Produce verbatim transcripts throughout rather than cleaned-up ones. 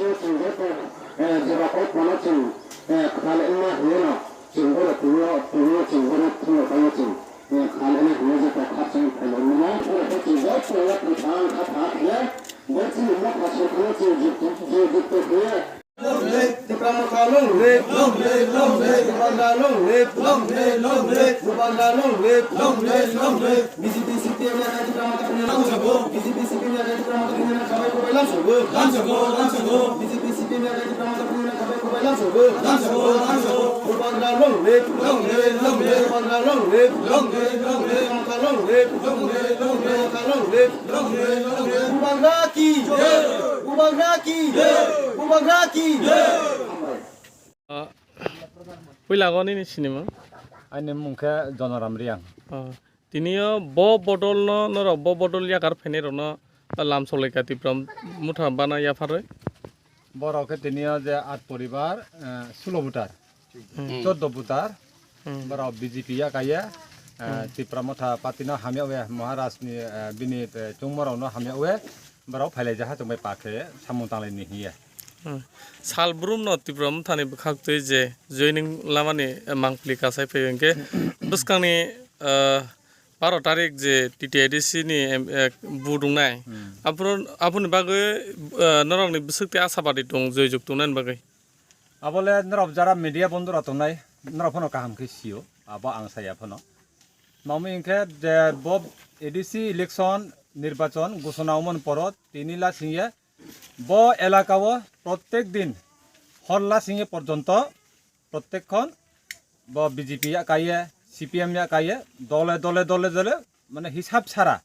Chwng joto, eh, jeba kok mano chwng, eh, khal wngma hinwi no chwng bono twiwi o, twiwi o chwng bono thwngwi phaio chwng, eh, khal wngma hinwi joto khakchangwi phailai mano. Chwng joto no kwthang kha pha khe, bo chini motha sorkar no chwng jukti, jukti khe. Long live Tipra Motha, long live, long live, long live, Bubagra, long live, long live, long live, Bubagra, long live, long live, long live. B J P C P M ya kaitor tamo ta punya lamsago. B J P C P M ya kaitor tamo ta punya na kabai kubai lamsago. Lamsago, lamsago. B J P C P M ya kaitor tamo ta punya na kabai kubai lamsago. Lamsago, lamsago. Bubagra long live. Long live, long live. Bubagra long live. Long live, long live. Bubagra long live. Long live, long live. Bubagra long live. Long live, long live. Bubagra ki. Jai. Bubagra ki. Jai. Bubagra ki. Jai. Ah, puila go nini sinimung? Ani mung khe Jonoram Riang. Ah, tini o bo bodol no, norok bo bodol yakar phainai rok no lam solai ka Tipra Motha bana yapharwi? Borok khe tini o je at poribar, eh, sulo voter, Hmm. chordo voter, Hmm. borok B J P ya kaiye, eh, Hmm. Tipra Motha party no hamya we, Maharaj ni, eh, bini, eh, chungma rok no hamya we, borok phailai jaha chwng bai pa khe samung tanglai ni hiye. Hmm. Sal brum no Tipra Motha ni bwkhak twi je joining lamani, eh, mangpli kasai phai hwnkhe bwskang ni, eh, baro tarik je T T I D C ni, em, eh, bu dungnai. Hmm. Aphuru, aphuruni bagwi, eh, norok ni bwswk tei asabadi tong, joi juk tongnani bagwi. Abole norok jara media bondhu rok tongnai, norok phano kaham khe sio, abo ang saya phano. Mami hwnkhe je bo A D C election nirbachon ghosona wngmani poro tini la singye bo elaka o prottek din hor la singye porjonto prottek khon bo B J P ya kaiye, C P M ya kaiye, dole dole dole dole mane hisab sara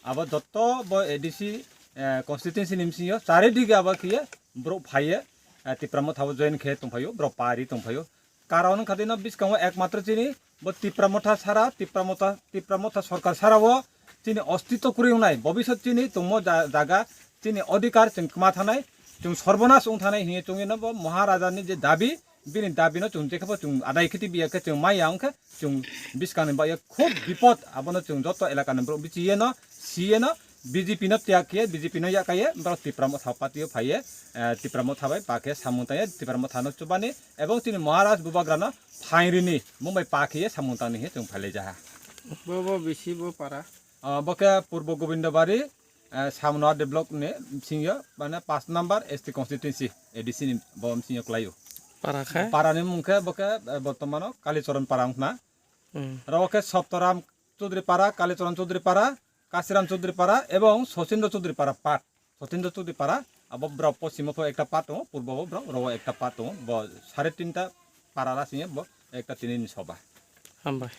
abo jotto bo A D C, eh, constituency ni bisingo charidige abo khiye borok phaiye, eh, Tipra Motha o join khe tongphaio, borok pari tongphaio. Karon wngkha dino bwskango ekmatro chini bo Tipra Motha sara, Tipra Motha, Tipra Motha sorkar sara o chini ostitw kwrwi wngnai, bobisot chini tongmo ja-, jaga, chini odhikar chwng kwma thanai, chwng sorbonas wng thanai hinwi chwngwi no bo Maharaja ni je dabi, bini dabi no chwng jekhe bo chwng adai khe tei biya khe chwng maya wng khe chwng bwskang ni bagwi khub bipot, abono chwng joto elaka ni borok bichiye no, siye no, B J P no tiyag khe, B J P no yakaiye, borok Tipra Motha party o phaiye, eh, Tipra Motha bai pa khe samung tangye, Tipra Motha no chubani, ebong chini Maharaj Bubagra no phainrini mung bai pa khe ye samung tangni he chwng phailai jaha. Bo, bo bisi bo para? Ah, bo khe Purbo Gobindabari, eh, Samnoa de block ni bisingyo, mane, paanch number S T constituency, A D C ni bo bisingyo kwlaio. Para khe? Para ni mung khe bo khe, eh, bortomano Kalicharan para wngkha na. Hmm. Aro khe Saptaram Chaudhary para, Kalicharan Chaudhary para, Kashiram Chaudhary para ebong Sachindra Chaudhary para part. Sachindra Chaudhary para, abo borok poschimo pho ekta part tongo, purbo bo borok rogo ekta part tongo. Bo sare tinta para la singye bo ekta tini ni soba. Hambai.